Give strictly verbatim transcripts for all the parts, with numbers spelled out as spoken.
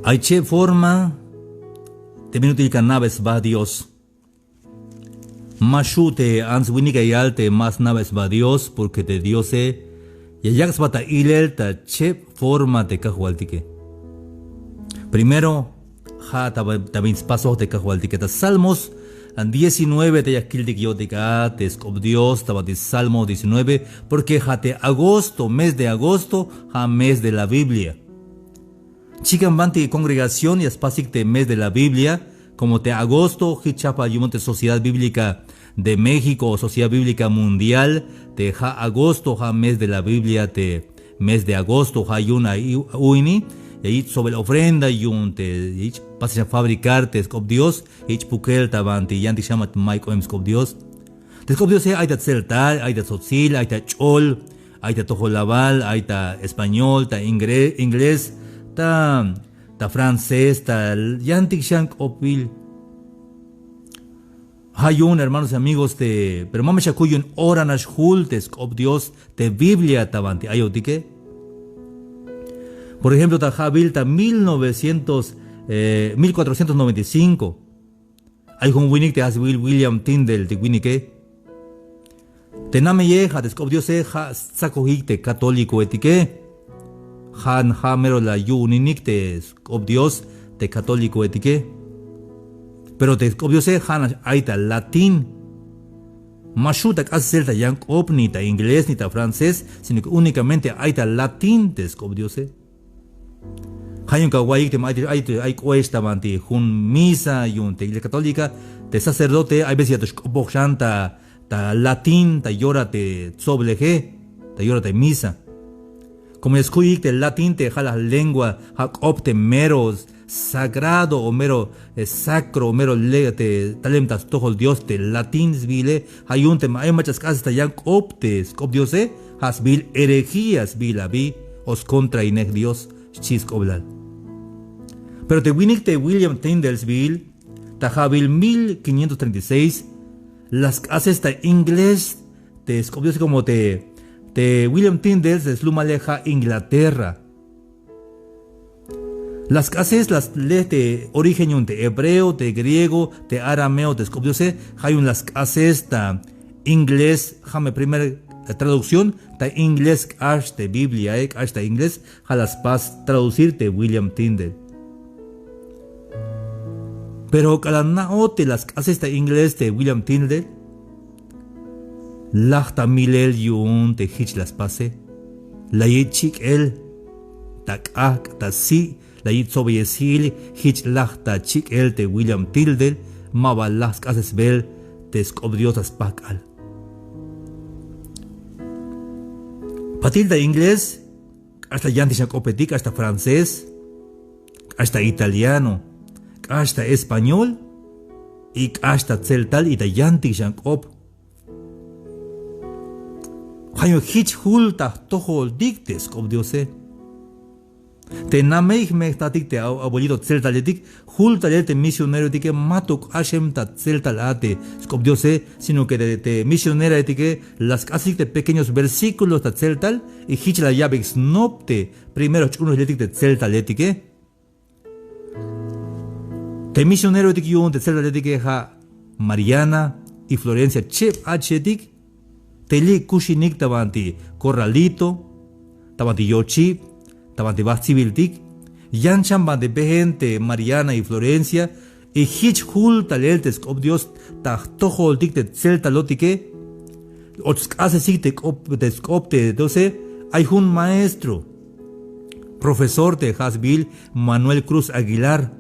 Ay cheb forma te bin ut'il ka na'be sba Dios. Ma xu' te ants winik ya yal te ma sna'be sba Dios, porque te Diose ya yak' sba ta ilel ta cheb forma te Kajwaltike. Primero, ja' ta, ta bin spasoj te Kajwaltike. Ta Salmos diecinueve te ya kiltik yo'tik a te sk'op Dios ta banti Salmo diecinueve, porque ja' te agosto, mes de agosto, ja' mes de la Biblia. Chikan banti congregación ya spasik te mes de la Biblia, como te agosto jich chajpal yu'un te Sociedad Bíblica de México o Sociedad Bíblica Mundial, te ja' agosto ja' mes de la Biblia, te mes de agosto ja' yu'un a u ini ya yich' tsobel ofrenda yu'un te ya yich' pasel xan fabricar te sk'op Dios, ya yich' pukel ta banti yantik xan ma ay k'oem sk'op Dios. Te sk'op Diose ay ta tseltal, ay ta tsotzil, ay ta ch'ol, ay ta tojolabal, ay ta español, ta ingre- inglés, ta, ta francés, ta yantik xan k'opbil. Ja' yu'un, hermanos y amigos, te, pero ma me xakuy yu'un ora nax jul te sk'op Dios te Biblia ta banti ayotike. Por ejemplo, ta ja'bil ta mil novecientos, eh, mil cuatrocientos noventa y cinco. Ay jun winik te ja' sbiil William Tyndale te winike. Te nameye, ja' te sk'op Diose ja' stsakojik te católicoetike. Ja' ja' mero la yu'uninik te sk'op Dios te católicoetike. Pero te sk'op Diose ja' nax ay ta latín. Ma xu' ta k'asesel ta yan k'op, ni ta inglés, ni ta francés, sino que únicamente ay ta latín te sk'op Diose. Ja' yu'un ka wa'iyik te ma ay, ay, ay k'oex ta banti jun misa yu'un te iglesia católica, te sacerdote hay veces ya to xk'opoj xan ta, ta latín, ta yora te tsobleje, ta yora te misa. Como ya skuyik te latín te ja' la lengua, ja' k'op te mero sagrado o mero, eh, sacro o mero le- te talem ta stojol Dios te latín sbiile. Ja' yu'un te ma ay mach'a sk'ases ta yan k'op te sk'op Diose, ja' sbiil herejía sbiil abi, o skontrainej Dios, xchi sk'oblal. Pero te winik te William Tyndale sbiil, ta ja'bil mil quinientos treinta y seis, la sk'ases ta inglés te sk'op Diose, como te, te William Tyndale te slumale ja' Inglaterra. La sk'ases, la sle te origen yu'un te hebreo, te griego, te arameo te sk'op Diose, ja' yu'un la sk'ases ta inglés, ja' me primer traducción, ta inglés k'ax te Bibliae, k'ax ta inglés, ja' la spas traducir te William Tyndale. Pero k'alal na'ot te la sk'ases ta inglés te William Tyndale, laj ta milel yu'un te jich la spase. La yich' chik'el ta k'ajk' ta si', la yich' tsobeyesil, jich laj ta chik'el te William Tyndale, ma ba laj sk'asesbel te sk'op Dios ta spajk'al. Patil ta inglés, k'ax ta yantik xan k'opetik, k'ax ta francés, k'ax ta italiano, k'ax ta español, y k'ax ta tseltal, y ta yantik xan k'op. Ja' yu'un jich jul ta jtojoltik te sk'op Diose. Te namey jme jtatik te a- abuelito tseltaletik, jul talel te misioneroetike ma to k'axem ta tseltal a te sk'op Diose, sino que te, te misioneroetike la sk'asik te pequeños versículos ta tseltal, y jich la ya'beyik snop te primero jch'uuneletik te tseltaletike. Te misioneroetik yu'un te tseltaletike ja' Mariana y Florencia, cheb ach'ixetik te li' kuxinik ta banti Corralito, ta banti Yochib, ta banti Bajtsibiltik. Yan xan banti bejen te Mariana y Florencia, y jich jul talel te sk'op Dios ta jtojoltik te tseltalotike. Och sk'asesik te k'op, te sk'op te Diose. Ay jun maestro, profesor te ja' sbiil Manuel Cruz Aguilar.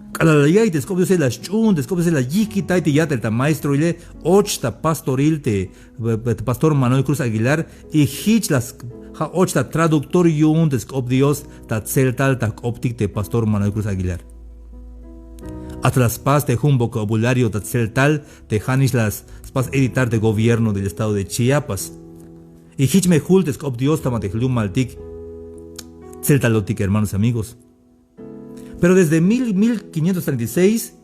K'alal la ya'iy te sk'op Diose, la sch'uun te sk'op Diose, la yijkitay te ya'tel ta maestroile, och ta pastoril te, te pastor Manuel Cruz Aguilar, y jich la sk- ja' och ta traductor yu'un te sk'op Dios ta tseltal ta jk'optik te pastor Manuel Cruz Aguilar. Hasta la spas te jun vocabulario ta tseltal te ja'nix la spas editar te gobierno del estado de Chiapas. Y jich me jul te sk'op Dios ta banti jlumaltik tseltalotik, hermanos y amigos. Pero desde mil, mil quinientos treinta y seis,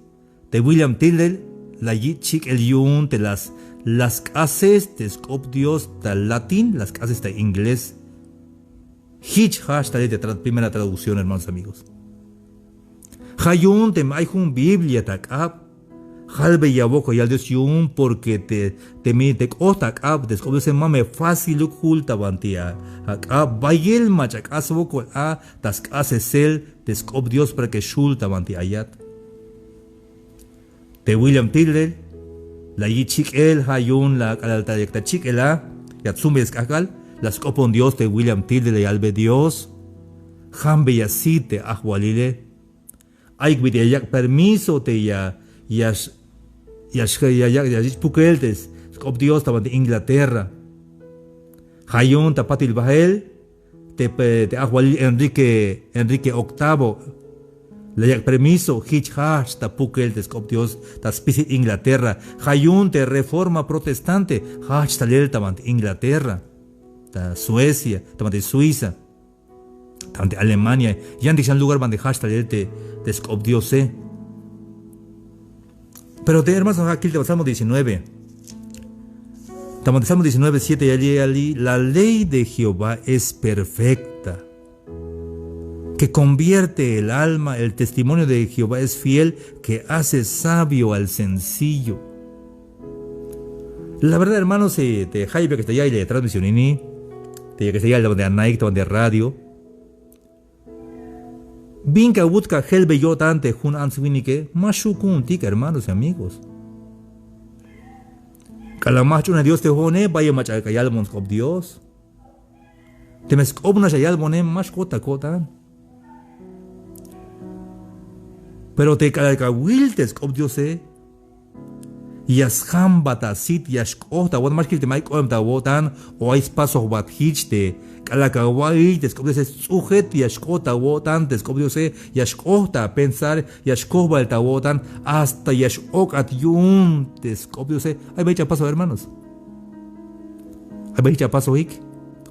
te William Tyndale la yich' chik'el yu'un te la s- la sk'ases te sk'op Dios ta latín, la sk'ases ta inglés. Jich ja' xtalel te tra- primera traducción, hermanos y amigos. Ja' yu'un teme ay jun Biblia ta ak'ab, jalbeya wokol yal Dios yu'un, porque te, teme te k'ot ta ak'ab te sk'op Diose, ma me fáciluk jul ta banti ak'ab, bayel mach'a k'ax swokol a ta sk'asesel te sk'op Dios para que xjul ta banti ayat. Te William Tyndale la yich' chik'el, ja' yu'un la k'alal ta yak ta chik'el a, ya tsumbeya sk'ajk'al, la sk'opon Dios te William Tyndale, la yalbe: Dios, jambeya sit te ajwalile. Ayuk bit'il ya yak' permiso te ya, ya, ya, ya yich' pukel te sk'op Dios ta banti Inglaterra. Ja' yu'un ta patil bael te, te ajwalil Enrique, Enrique Octavo, la yak' permiso jich jajch ta pukel te sk'op Dios ta spisil Inglaterra. Ja' yu'un te Reforma Protestante jajch talel ta banti Inglaterra, ta Suecia, ta banti Suiza, ta banti Alemania, yantik xan lugar banti jajch talel te, te sk'op Diose. Pero te hermanos, ja' kil te Salmo diecinueve. Ta banti Salmo diecinueve siete ya yal: La ley de Jehová es perfecta, que convierte el alma. El testimonio de Jehová es fiel, que hace sabio al sencillo. La verdad, hermanos, eh, te jayeb ya k'ax ta ya'iyel transmisión ini, te ya k'ax ta ya'iyel ta banti anaik, ta banti radio, bin kawut kajelbey yo'tan te jun ants winike, ma xju' ku'untik, hermanos y amigos. K'alal ma jch'uunej Dios te jo'one, bayel mach'a k'alal yalbon sk'op Dios. Teme sk'op nax ya yalbone, ma xk'ot ta ko'tan. Pero te k'alal kawil te sk'op Diose, ya sjambat asit, ya xk'ot awo'tan, ma xkil teme ay k'oem ta awo'tan o ay spasojbat jich. Te k'alal kawa'iy te sk'op Diose, sts'ujet ya xk'ot awo'tan te sk'op Diose, ya xk'ot apensar, ya xkojbal ta awo'tan, hasta ya x-ok'at yu'un te sk'op Diose. Ay bay jich apasoj, hermanos. Ay bay jich apasojik,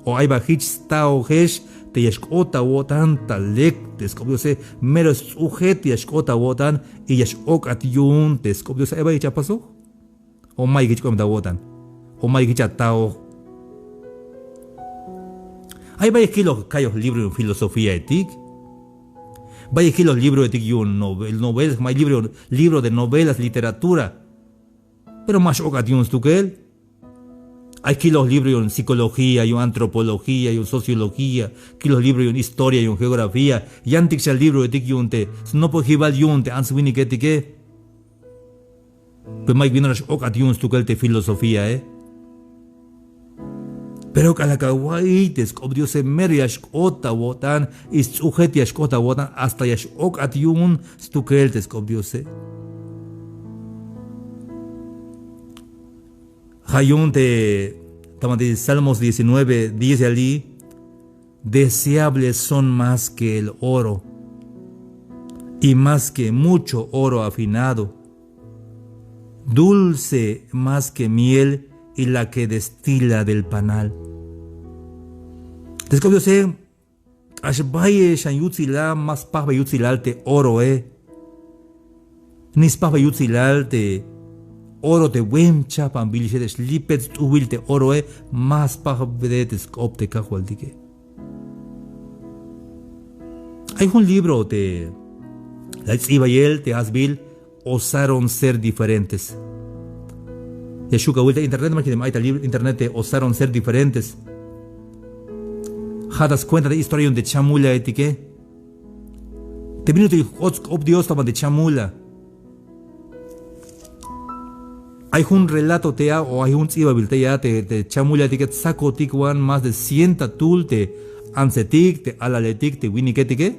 o ay bay jich staojex te ya xk'ot awo'tan ta lek te sk'op Diose, mero sts'ujet ya xk'ot awo'tan y ya x-ok'at yu'un te sk'op Diose. Ay bay jich apasoj, o mayuk jich k'oem ta awo'tan, o mayuk jich ataoj. Ay bay jich kiloj kayoj libro yu'un filosofiaetik, bay jich kiloj libroetik yu'un novel, novel, may libro, libro de novelas, literatura. Pero ma x-ok'at yu'un stukel. Ay kiloj libro yu'un psicología, yu'un antropología, yu'un sociología, kiloj libro yu'un historia, yu'un geografía, yantik xan libroetik yu'un te snopojibal yu'un te ants winiketike. Pero mayuk bin nax x-ok'at yu'un stukel te filosofiae. Pero k'alal kawa'iy te sk'op Diose, mero ya xk'ot awo'tan y sts'ujet ya xk'ot awo'tan, hasta ya x-ok'at yu'un stukel te sk'op Diose. Ja' yu'un te ta banti Salmos diecinueve diez ya yal: Deseables son más que el oro, y más que mucho oro afinado, dulce más que miel y la que destila del panal. Te sk'op Diose, k'ax bayel xan yutsil a, ma spajbey yutsilal te oroe. Ni spajbey yutsilal te oro te buen chajpanbil ixel, te xlipet st'ujbil te oroe, ma spajbey te sk'op te Kajwaltike. Ay jun libro te la ts'ibayel te ja' sbiil Osaron ser diferentes. Ya xju' kawil ta internet, ma xkil teme ay ta libro internet te Osaron ser diferentes. Ja' ta skuenta te historia yu'un te chamulaetike. Te bin ut'il k'ot sk'op Dios ta banti chamula. Ay jun relato tey a, o ay jun ts'ibabil tey a, te, te chamulaetike tsakotik wan más de ciento tul te antsetik, te alaletik, te winiketike.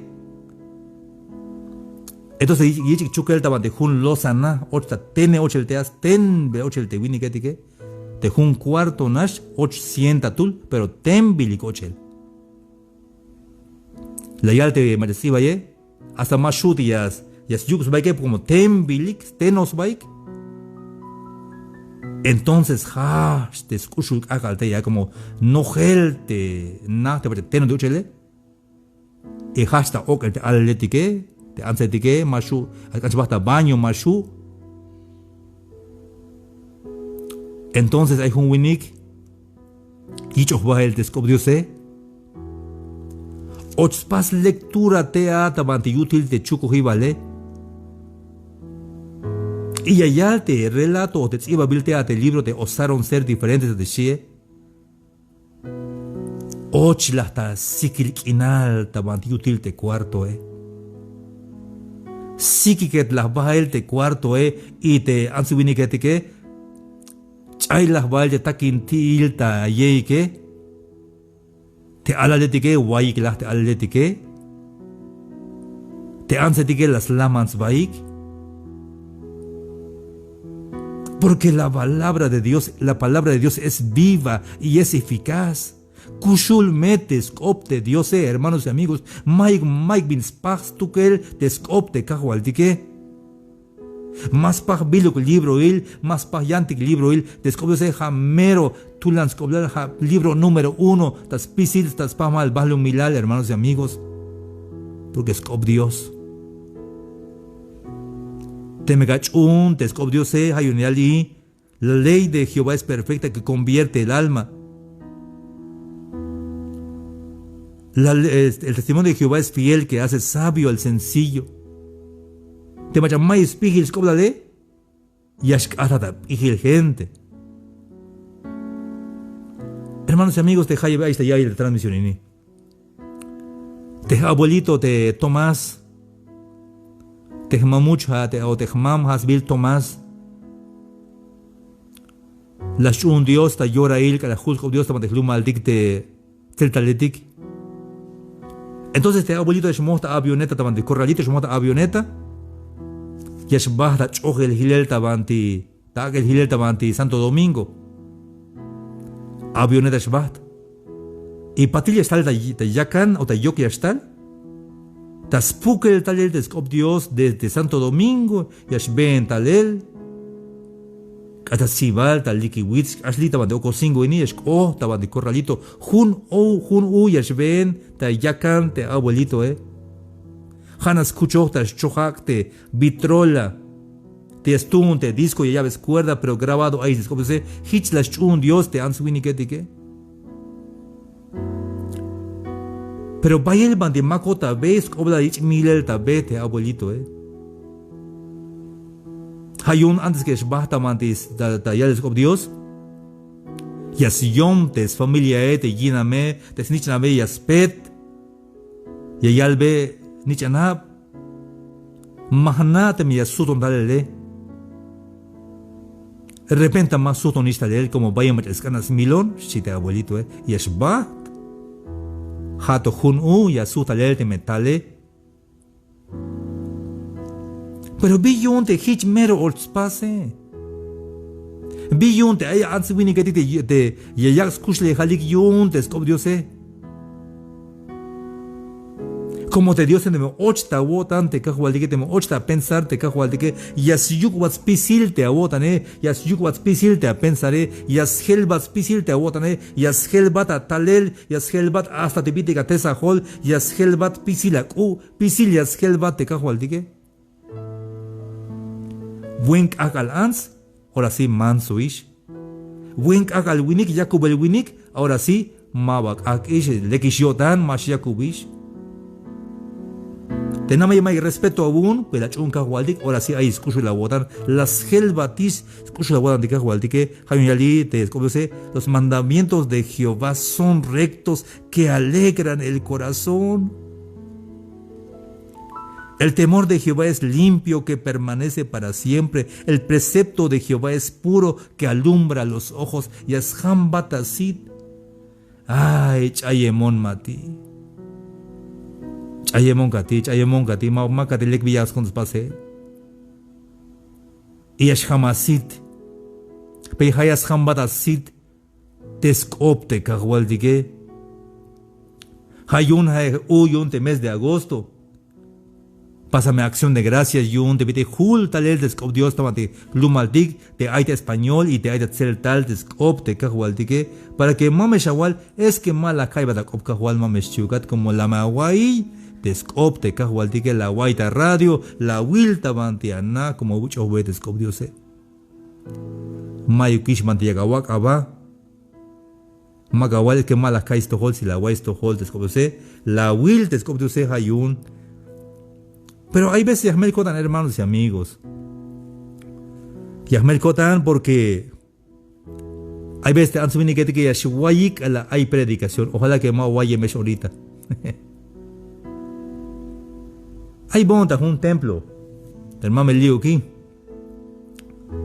Entonces yich', yich'ik chukel ta banti jun losana, och ta tene ochel tey a, stenbe ochel te winiketike. Te jun cuarto nax och ciento tul, pero tenbilik ochel. La yal te mach'a ts'ibaye, hasta ma xju' te ya, ya syuk' sbaike, como tenbilik, steno sbaik. Entonces jajch te sk'uxul k'ajk'al tey a, como nojel te na te mach'a teno te ochele. Y jajch ta ok'el te alaletike, te antsetike, ma xju', ay k'an xbaj ta baño, ma xju'. Entonces ay jun winik yich'oj bael te sk'op Diose. Och spas lectura tey a ta banti yutil te chukojibale. Y ya yal te relato o te ts'ibabil te a te libro te Osaron Ser Diferentes a te xie. Och laj ta sikil k'inal ta banti yutil te cuartoe. Sikiket laj bael te cuartoe y te ants winiketike. Ch'ay laj bael te takintil ta yeike. Te alaletike, wayik laj te alaletike. Te antsetike la slamants baik. Porque la palabra de Dios, la palabra de Dios es viva y es eficaz. Kuxul me te sk'op te Diose, hermanos y amigos. Mayuk, mayuk bin spaj stukel te sk'op te Kajwaltike. Ma spaj biluk libroil, ma spaj yantik libroil, te sk'op Diose ja' mero tulan sk'oplal, ja' libro número uno ta spisil ta spajmal balumilal, hermanos y amigos. Porque sk'op Dios. Teme ka ch'uun te sk'op Diose, ja' yu'un yal i, la ley de Jehová es perfecta que convierte el alma. La le-, este, el testimonio de Jehová es fiel que hace sabio al sencillo. Te mach'a mayuk sp'ijil sk'oplale, ya xk'ajtat ta p'ijil gente. Hermanos y amigos, te jayeb ay ta ya'iyel ta transmisión ini. Te abuelito te Tomás, te jmamuch ja' te, o te jmam ja' sbiil Tomás. La xch'uun Dios ta yorail, k'alal jul sk'op Dios ta banti jlumaltik te tseltaletik. Entonces te abuelito ya xmoj ta avioneta ta banti corralito, ya xmoj ta avioneta. Ya xbajt ta ch'ojel jilel ta banti, ta ak'el jilel ta banti Santo Domingo. Avioneta xbajt. Y patil ya xtal ta, ta yakan o ta yok ya xtal. Ta spukel talel te sk'op Dios desde Santo Domingo ya xbeen talel. K'ax ta Sival, ta Liquiwitz, k'ax li' ta banti Ocosingo ini, ya xk'ot ta banti corralito. Jun u, jun u ya xbeen ta yakan te abuelitoe. Ja' nax skuchoj ta xchojak' te vitrola. Te ya stuun te disco, ya ya'be skuerda, pero grabado ay te sk'op Diose. Jich la xch'uun Dios te ants winiketike. Pero bayel banti makot ta be, sk'oplal yich' milel ta be te abuelitoe. Ja' yu'un antes que xbajt ta banti s-, ta, ta ya'iyel sk'op Dios, ya syom te sfamiliae, te yiname, te snich'nabe ya spet. Ya yalbe: Nich'anab, ma jna' teme ya sujton talele. Repente ma sujtonix talel, como bayel mach'a sk'an a smilon, xchi te abuelitoe. Ya xbajt. Ja'to jun u ya sujt talel teme tale. Pero bi yu'un te jich mero och spase. Bi yu'un te ay ants winiketik te, te ya yak' skuxlejalik yu'un te sk'op Diose. Como te Diose teme och ta awo'tan te Kajwaltike, teme och ta apensar te Kajwaltike, ya syuk'bat spisil te awo'tane, ya syuk'bat spisil te apensare, ya sjelbat spisil te awo'tane, ya sjelbat atalel, ya sjelbat hasta te bit'il atesajol, ya sjelbat spisil ak'u', spisil ya sjelbat te Kajwaltike. Buen k'ajk'al ants, ahora sí mansoix. Buen k'ajk'al winik, yakubel winik, ahora sí maba k'ajk'ix, lekix yo'tan, ma xyakubix. Te namey mayuk respeto awu'un, pues la ch'uun Kajwaltik, ahora sí ay sk'uxul awo'tan, la sjelbatix sk'uxul awo'tan te Kajwaltike. Ja' yu'un yali te sk'op Diose, los mandamientos de Jehová son rectos, que alegran el corazón. El temor de Jehová es limpio, que permanece para siempre. El precepto de Jehová es puro, que alumbra los ojos. Ya sjambat asit. Ay, ch'ayemon mati. Ch'ayemon kati, ch'ayemon kati, ma, ma kati lek bi ya sk'an ta spasel. Y ya xjam asit. Pero ja' ya sjambat asit te sk'op te Kajwaltike. Ja' yu'un ja' u yu'un te mes de agosto. Pásame acción de gracias yu'un te bit'il jul talel te sk'op Dios ta banti jlumaltik, te ay ta español y te ay ta tseltal te sk'op te Kajwaltike, para que ma me xawal: Es que ma la ka'ybat ak'op Kajwal, ma me xchiukat, como la me awa'iy te sk'op te Kajwaltike, la awa'iy ta radio, la awil ta banti ana, como abuch'ojbe te sk'op Diose. Mayukix banti yak awak' aba. Ma kawal: Es que ma la ka'iy stojol, si la awa'iy stojol te sk'op Diose, la awil te sk'op Diose. Ja' yu'un. Pero hay veces ya jmel ko'tan, hermanos y amigos, Ya jmel ko'tan porque ay veces te ants winiketike ya xwayik k'alal ay predicación. Ojalá que ma wayemex orita. Ay boon ta jun templo. Te mamel li'uki.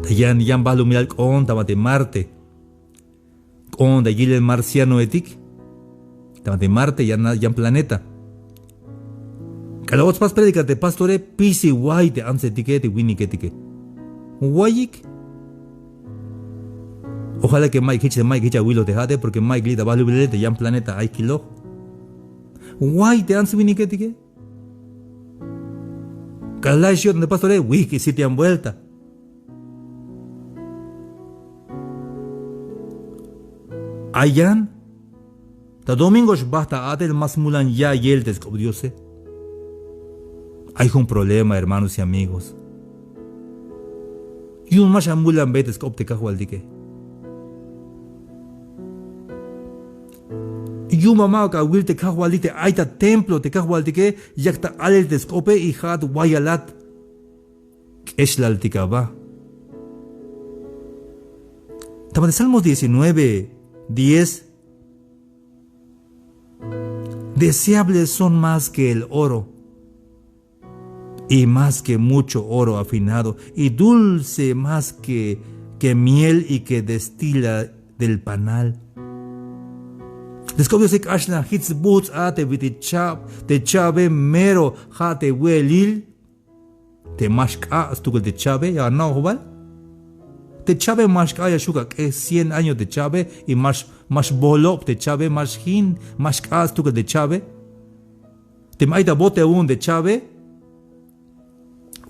Ta yan, yan balumilal k'oon ta banti Marte. K'oon ta yilel marcianoetik. Ta banti Marte yan, yan planeta. K'alal och spas predicar te pastore, pisil way te antsetike, te winiketike. Wayik. Ojalá que mayuk jich, mayuk jich awiloj te ja'ate, porque mayuk li' ta balumilale, te yan planeta ay kiloj. Way te ants winiketike. K'alal la' yo'tan te pastore, wijk'il siete yan vuelta. Ayan ta domingo xbajt ta a'tel, ma smulan ya'iyel te sk'op Diose. Ay jun problema, hermanos y amigos. Yu'un ma xamulanbey te sk'op te Kajwaltike. Yu'un bal ma'uk awil te Kajwaltik te ay ta templo te Kajwaltike, yak ta alel te sk'ope y ja'at wayalat. K'exlaltik aba. Ta banti Salmos diecinueve diez. Deseables son más que el oro, y más que mucho oro afinado, y dulce más que, que miel y que destila del panal. Te sk'op Diose k'ax nax jich sbujts' a te bit'il chab, te chabe mero ja' te we'elil. Te ma xk'a' stukel te chabe, ya ana'oj bal. Te chabe ma xk'a', ya xju' ak'ej cien año te chabe, y ma x-, ma xbolob te chabe, ma xjin, ma xk'a' stukel te chabe. Teme ay ta bote awu'un te chabe,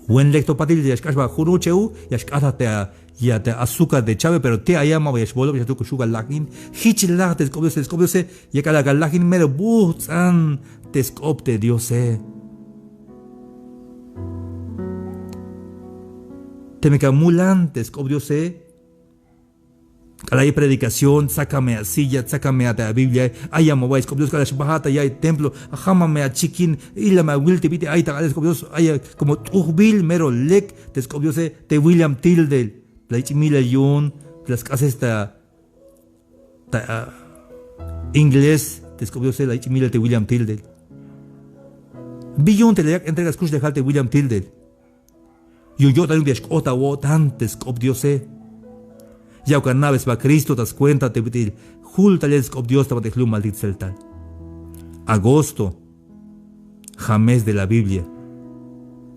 buen lek to patil ya xk'ax bal ju'un che'u, ya xk'ataj te a-, ya te azúcar te chabe, pero te aya ma ba ya xbolob, ya xju' k'alal lajin. Jich laj te sk'op Diose, te sk'op Diose ya k'alal lajin, mero bujts'an te sk'op te Diose. Teme ka mulan te sk'op Diose, k'alal ay predicación, tsakame a silla, tsakame a te a Biblia, ayame awa'y sk'op Dios, k'alal xbajat ta ya'iyel templo, ajamame achikin, ilame awil te bit'il ay ta k'alel sk'op Dios, ay como t'ujbil mero lek te sk'op Diose, te William Tyndale, la yich' milel yu'un, la sk'ases ta ta, ah, inglés te sk'op Diose, la yich' milel te William Tyndale. Bi yu'un te la yak' entrega skuxlejal te William Tyndale. Yu'un yo'tan yu'un te ya xk'ot awo'tan te sk'op Diose. Ya'uk ana'be sba Cristo ta skuenta te bit'il jul talel sk'op Dios ta banti jlumaltik tseltal. Agosto, ja' mes de la Biblia.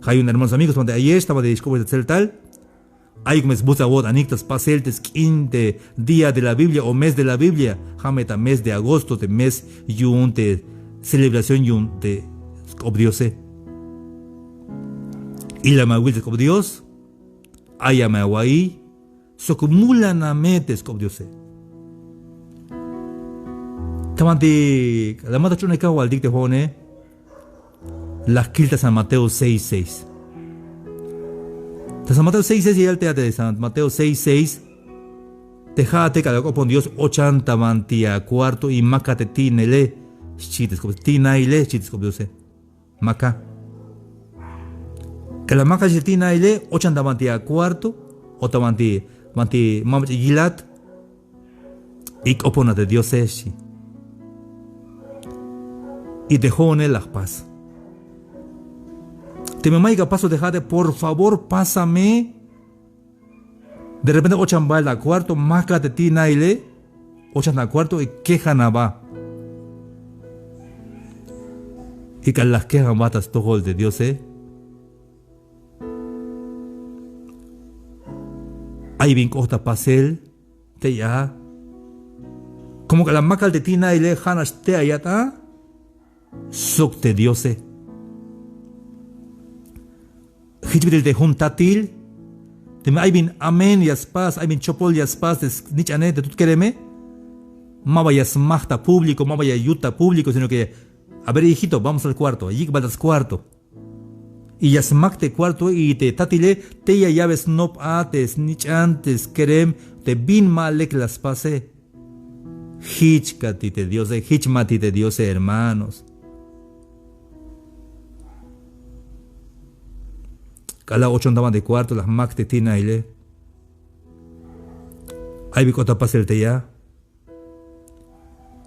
Ja' yu'un hermanos amigos, ta banti ayex, ta banti xk'opoj ta tseltal. Ayuk me sbujts' awo'tanik ta spasel te sk'in te día de la Biblia o mes de la Biblia. Ja'me ta mes de agosto, te mes yu'un te celebración yu'un te sk'op Diose. Ilame awil te sk'op Dios. Ayame awa'iy sok mulaname te sk'op Diose. Ta banti k'alal ma ta ch'unej Kajwaltik te jo'one. La jkil ta San Mateo seis seis. Ta San Mateo seis seis ya yal te, te San Mateo seis seis. Te ja'ate k'alal ak'opon Dios, ochan ta banti a cuarto y maka te ti'naile, xchi te sk'op, ti'naile, xchi te sk'op Diose. Maka. K'alal maka te ti'naile, ochan ta banti a cuarto o ta banti, banti ma mach'a yilat. Y k'opona te Diose, xchi. Y te jo'one la jpas. Teme mayuk apasoj te ja'ate, por favor, pásame. De repente ochan bael ta cuarto, maka te ti'naile, ochan ta cuarto y kejan aba. Y k'alal la jkejan aba ta stojol te Diose, ay bin k'ot ta pasel tey a. Como k'alal makal te ti'naile, ja' nax tey ayat a sok te Diose. Jich bit'il te jun tatil, teme ay bin amén ya spas, ay bin chopol ya spas te snich'ane, te tut kereme, ma ba ya smaj ta público, ma ba ya yut ta público, sino que, a ver, hijito, vamos al cuarto, yik' bal ta scuarto. Y ya smak te cuarto y te tatile tey ya ya'be snop a te snich'an, te skerem, te bin ma lek la spase. Jich kati te Diose, jich mati te Diose, hermanos. K'alal ochon ta banti cuarto, la jmak te ti'naile. Ay bin k'ot ta pasel te ya.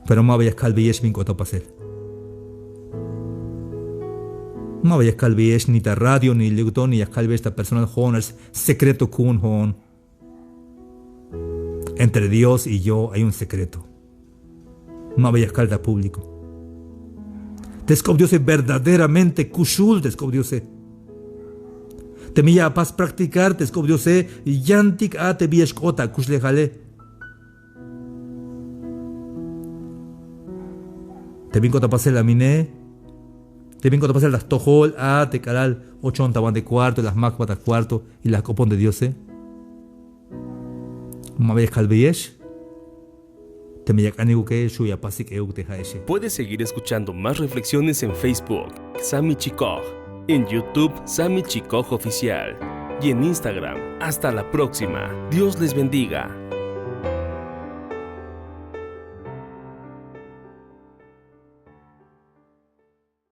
Pero ma ba ya kalbeyex bin k'ot ta pasel. Ma ba ya kalbeyex ni ta radio ni lek to, ni ya kalbeyex ta personal, jo'on nax secreto ku'un jo'on. Entre Dios y yo hay un secreto. Ma ba ya kal ta público. Te sk'op Diose verdaderamente kuxul te sk'op Diose. Teme ya apas practicar te sk'op Diose, yantik a te bi ya xk'ot ta akuxlejale. Te bin k'ot ta pasel a mine, te bin k'ot ta pasel ta jtojol a te k'alal ochon ta banti cuarto, la jmak jba ta cuarto y la jk'opon te Diose. Ma ba ya kalbeyex. Teme ya k'anik uke, xu' ya pasik euk te ja'exe. Puedes seguir escuchando más reflexiones en Facebook, Sami Chikoj, en YouTube, Sami Chikoj Oficial, y en Instagram. Hasta la próxima. Dios les bendiga.